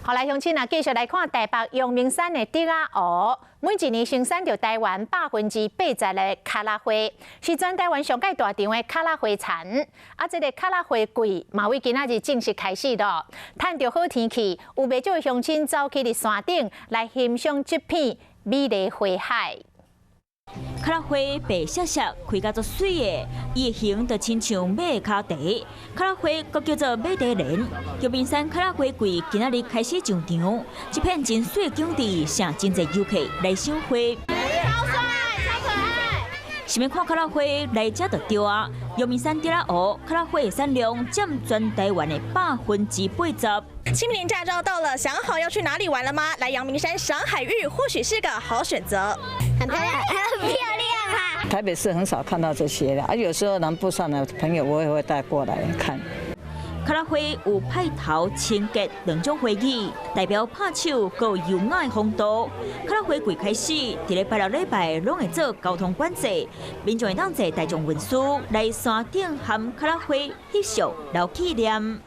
好來，鄉親啊，繼續來看台北陽明山的竹仔湖。每一年生產著台灣80%的卡拉花，是全台灣上蓋大場的卡拉花田。啊，這个卡拉花季嘛，為今仔日正式開始囉。趁著好天氣，有袂少鄉親走去佇山頂來欣賞這片美麗花海。卡拉花白雪雪，開甲足媠的，伊的形就親像馬的跤蹄。卡拉花閣叫做馬蹄蓮。陽明山卡拉花季今仔日開始上場，這片真媠的景致，吸真濟遊客來賞花。超帥，超可愛！想欲看卡拉花來遮就對啊！陽明山竹仔湖卡拉花的產量佔全台灣的80%。清明連假就到了，想好要去哪裡玩了嗎？來陽明山賞海芋或許是個好選擇。很漂亮，很漂亮啊！台北市很少看到這些的，啊，有時候南部上的朋友我也會帶過來看。卡拉花有派頭、清潔兩種花語，代表拍手閣優雅的風度。卡拉花季開始，佇咧拜六禮拜攏會做交通管制，民眾會當坐大眾運輸來山頂含卡拉花翕相留紀念。